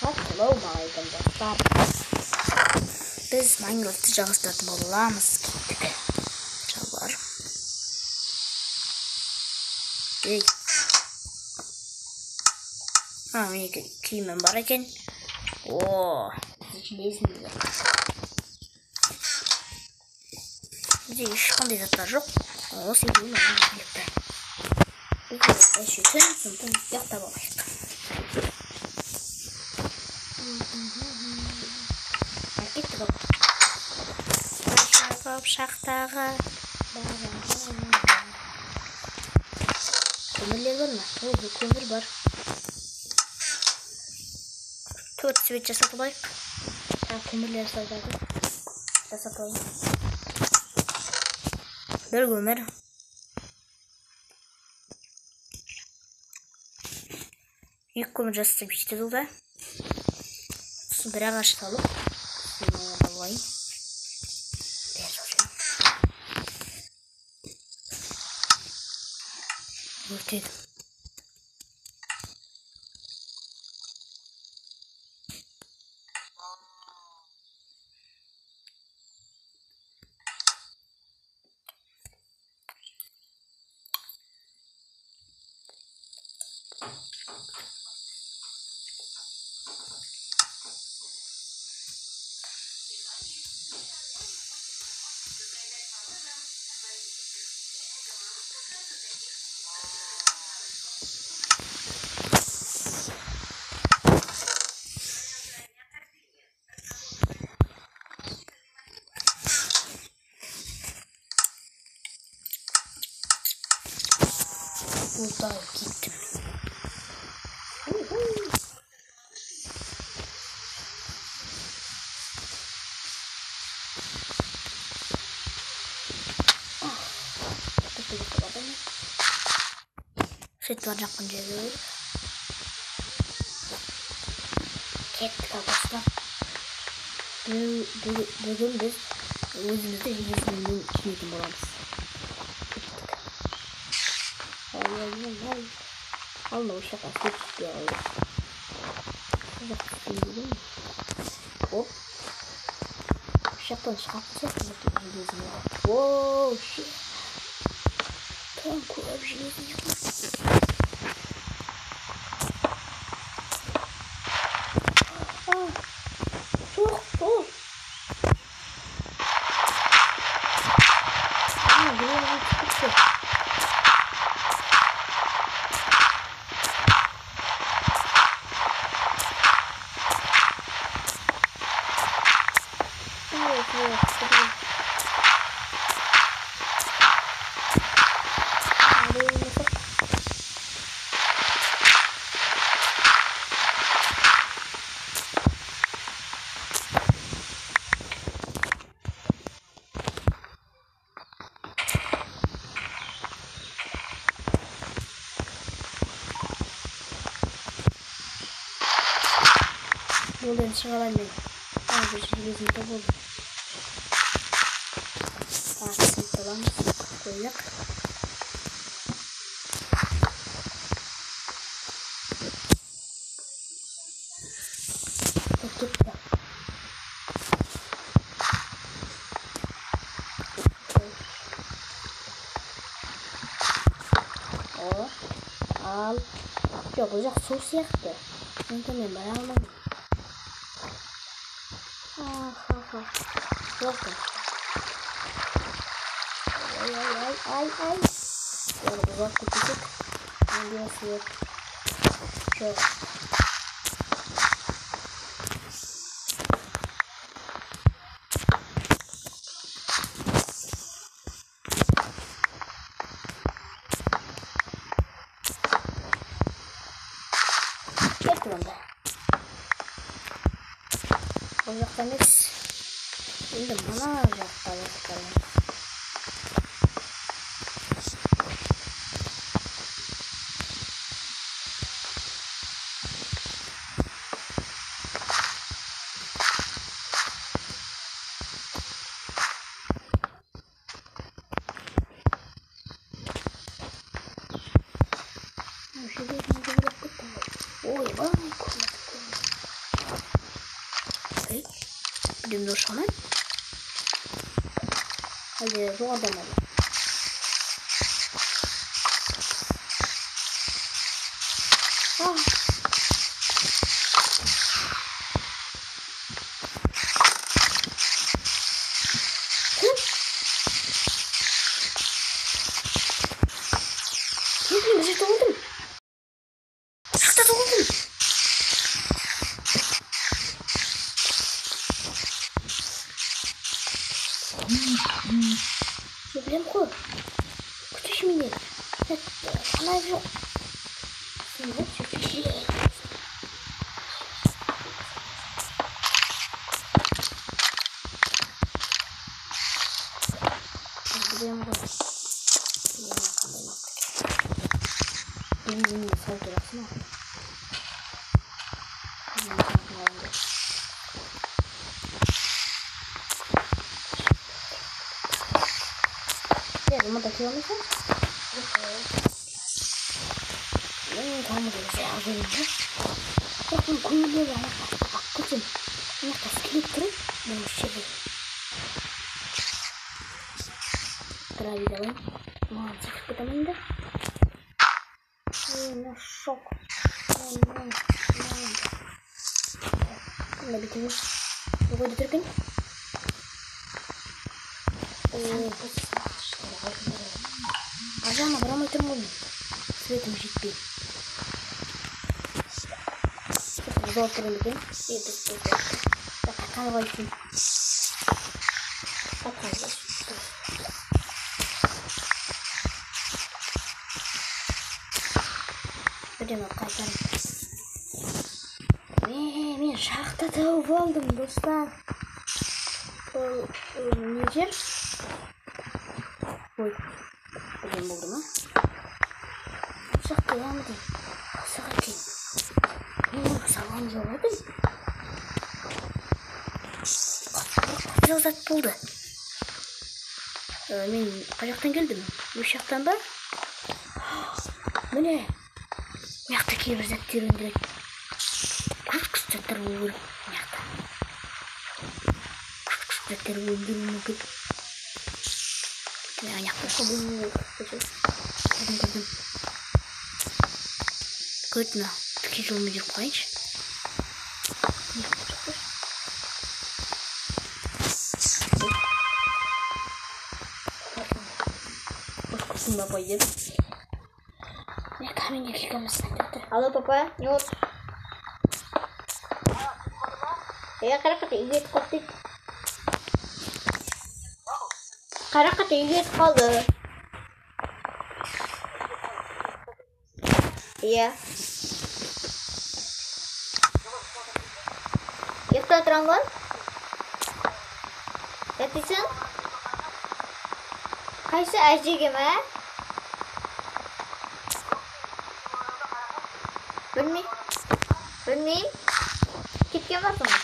Ассалаумағалейкум, достар. Біз Майнкрафтты жалғастыратын боламыз. Кеттік. Шалбар. Ей. А, менікі киімім бар екен. О, железный. Бізде ешқандай заттар жоқ. Осы екеуі маған жеткілікті. Біз еще түн, сондықтан ұйықтап алайық. Кеттік ал. Қашағып шахтаға. Көмірлер бар ма? О, бұл көмір бар. 4 свет жасатып алайық. Тағы көмірлер жасатып алайық. 1 көмір. 2 көмір жасатып жетеді ол да. Сосын бір ағаш салып, алайын. Өртедім. Buradan gittim. Сүт бар жақын жерге кеттік достар. Бүгін біз өзімізді железныймен киетін боламыз. Кеттік. Ай. Алла, осы жаққа су түспей қалды. Осы жаққа түспей деген. Оп. Осы жақтан шығатын сияқты железный. Оу, щит. Там көп железный. Жоқ, жоқ. Ана, біреу түсіп. Болды, енді шыға аламын мен. Бір железный болды. Тағы свет аламыз. Қояйық. Кетті. О, ал. Жоқ, бұл жақ су сияқты. Мүмкін мен бара алмаймын. Ха-ха. Жоқ. Ай, ай, ай, ай. Яғни бұзақ кетесек. Менде свет. Жоқ. Кеттік онда. Бұл жақта емес. Енді мына жақта басталады. Ойбай, көмір, көмір. Бірден дұрыс шыға ма? Әлде жоғарыда ма? Мен бір жерде болдым. Шахтада болдым. Мен білемін ғой. Күтуші менен. Фонарь жоқ. Білемін ғой. Benim sol tarafına. Мында келе алмайсың? Бірақ мен көңілдері ана жақта көрсем, ана жақта скелет тұр, мен осы жерде. Гравий алайын. Маған секіріп кете алмаймын да. Мына шок. Мына бүйтеміз. Не қойды тұр екен? Ар жағына бара алмай тұрмын ғой мен. Светім жетпей. Бұзалып тұрмын екен. Қайтқан қалай екен. Қайтқан қалай. Бірдеме қайтарым. Мен шахта тауып алдым, достар. Бұл не жер? Ой, бірдеме болды ма? Шахта яғни қызық екен. Мен мұны салған жоқ едім. Қызық зат болды. Мен қай жақтан келдім? Осы жақтан ба? Міне. Мына жақта кейбір заттар өндіреді. Күшті заттар болу керек мына жақта. Күшті заттар өндіруі мүмкін. Мына жақта көрдім. Көрдім мына. Тіке жолмен жүріп қояйыншы. Қорқыттың ба бай деп. Камень кілкеміз. Алло, папа, не болды? Қарақат үйге кетіп қалды дейді. Қарақат үйге кетіп қалды. Иә. Ұйықтап отырамын ғой? Әтесің? Қайсы әжеге ме? Білмеймін. Кеткен ба сонда?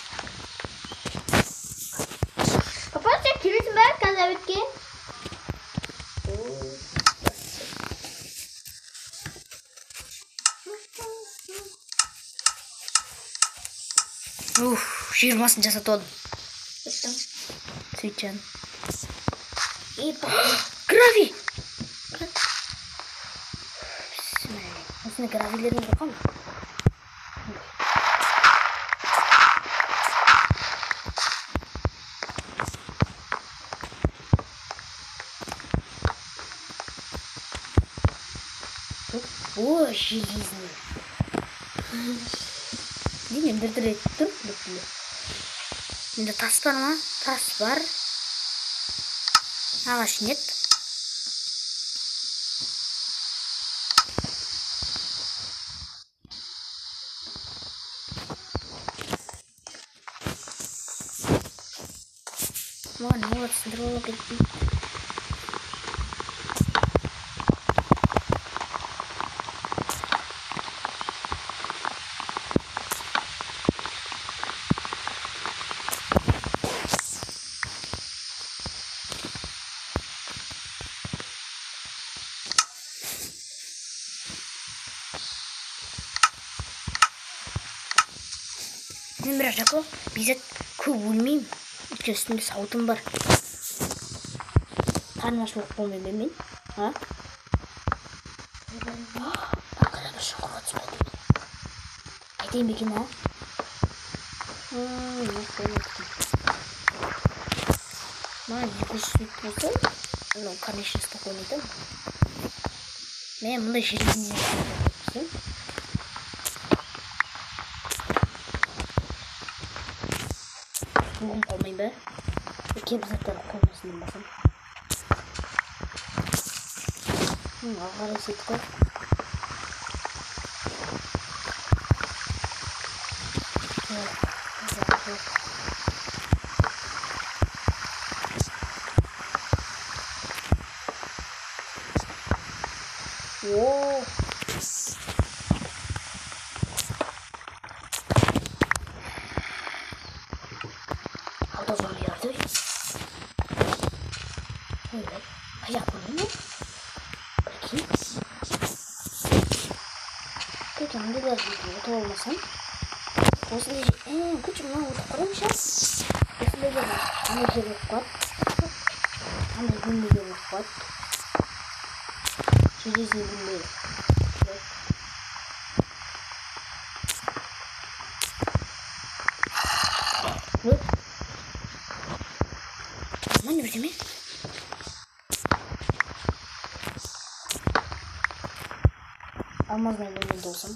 Папа, сен келесің бе қазір обедке? Уф, 20-сын жасатып алдым. Біттім. Сөйт жаным. Гравий! Осындай гравилерден қорқамын. О, железный. Денем дір-дір етіп тұр. Менде тас бар ма? Тас бар. Ағаш нет. Маған не болады, сындырып алу керек. Мен бірақ Жако, бизат көп өлмеймін. Өйткені үстімде сауытым бар. Қарным аш болып қалмаймын ба мен? А? Аңғара бір шұңқырға түсіп қалдым. Қайтайын ба екен, а? Маған 200 минут болса, ну, конечно, спокойно айтамын. Мен мындай жерден не оғым қалмайын ба? Кейбір заттарды қолмасын басам. Ары қарай сөйтіп қой. Жоқ, жоқ. О! Алда зомби бар. Ойбай, қай жақ көрдім мен? Прикинь. Короче, мындайлар ұтып алмасам. Осындай короче, мынаны ұтып қараймын ше. Осындай жер андай жер болып қалады. Андай бөлмеде болып қалады. Железный бөлме. Ой. Нормально бірдеме? Алмазный бөлмеде болсам.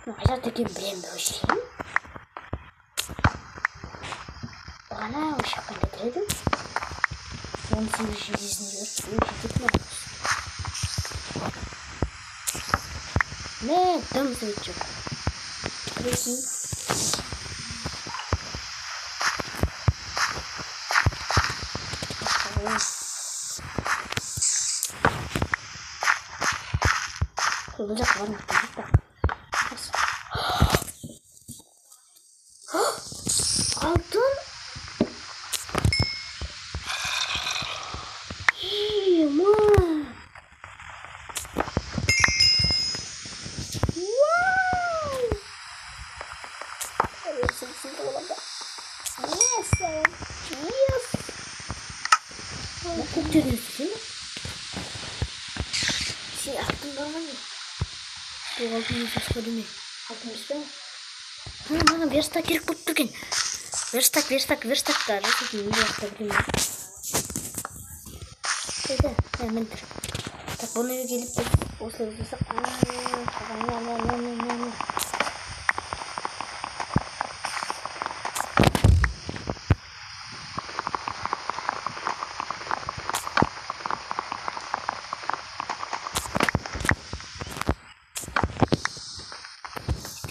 Қай жақта екенін білемін бе вообще? Бағана осы жаққа кетірдім. 18 железный бар. Жетеді ме? Мә, дым свет жоқ. Прикинь. Бұл жаққа бармақ керек па? Алтын? Ема! Вау! Yes! Көктерден түссе ме? Сен алтын бар ма не? Жоқ, алтын емес, басқа дүние. Алтын емес пе? Маған верстак керек болып тұр екен. Верстак, верстак, верстак та жасайтын не жақта білмеймін. Қайда? Міне тұр. Так, бұны келіп біз осылай жасасақ.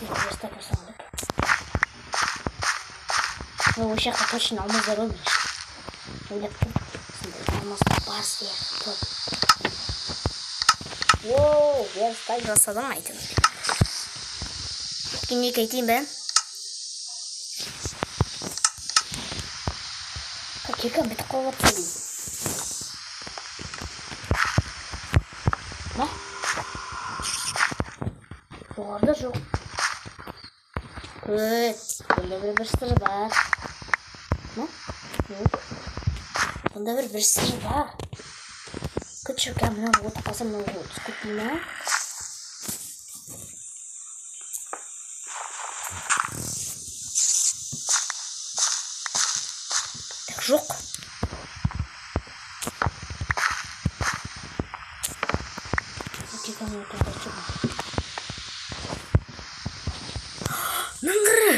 Верстак жасаған деп. Осы жақта точно алмаздар ғой мен. Ойлап тұрмын. Сондай алмаз бар сияқты. Воу, верстак жасадым әйтеуір. Кенек айтайын ба? Киркам бітіп қалып жатыр деймін. Ма? Жоғарыда жоқ. Күт, бұнда бір сыр бар. Ма? Жоқ. Бұнда бір сыр бар. Күтші, мынаны отып қалсам, мынаны түсіп кетпей ма? Так, жоқ. Мыңғыры!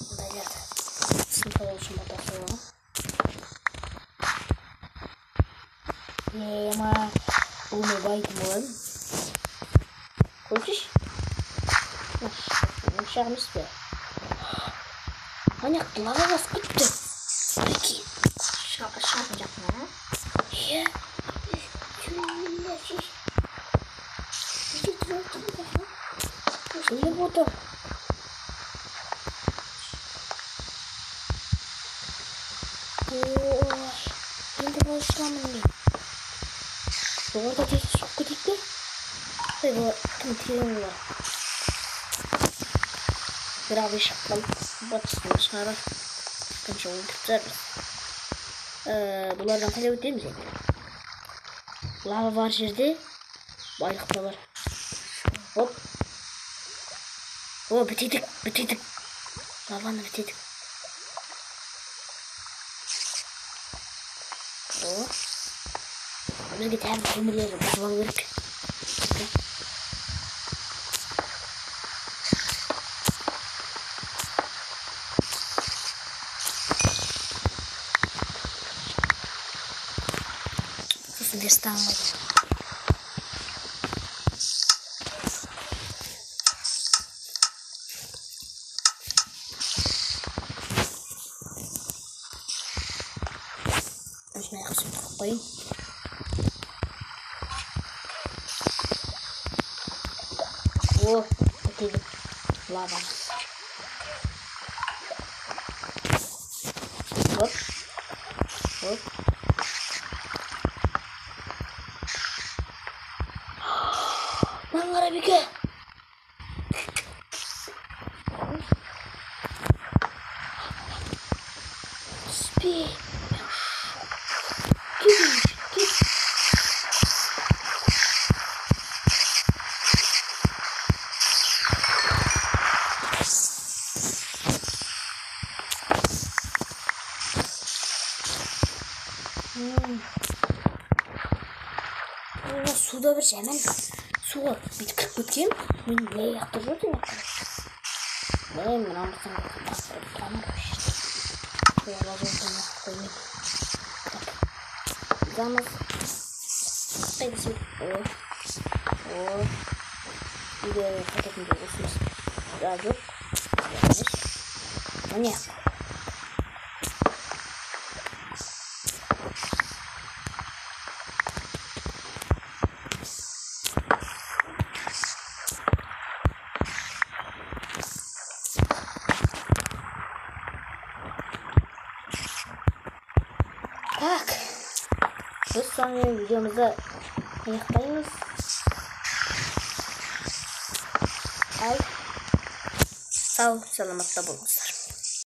Мындайларды сынып алу үшін батасы ғой. Ема, бүгін мен байитын боламын. Көршіш? Оншақ емес пе? Ана жақта лава басып кетіпті. Прикинь. Шығатын жақ ма? Иә. Сөйлеп отыр. Ой, енді қалай шығамын мен? Жоғарыда тез шығып кетейік пе? Ой, бұл тым терең олар. Бірақ үй шығып қалып, батыстың шығарар. Қанша өлтіріп тастармыз. Бұлардан қалай өтеміз енді? Лава бар жерде байлық та бар. Оп. О, бітедік, бітедік. Лаваны бітедік. О. Бізге тағы көмірлерді бұзып алу керек. Сосын верстагын қойдым. Осындай қылып қойып қояйын. О, бітеді лава. Оп. Оп. Маған қара, Беке. Түспей. Кет, кет. О, суда бір жаман суға бүйтіп кіріп кеткен. Мен не жақта жүр екен? Мен мынамыздың бастырып тұрамын. Қоймайды. Так. Замыз. Қайда сен? О. О. Үйге қайтатын жол осы емес. Да, жоқ. Емес. Міне. Так. Біз сонымен видеомызды аяқтаймыз. Ал сау саламатта болыңыздар.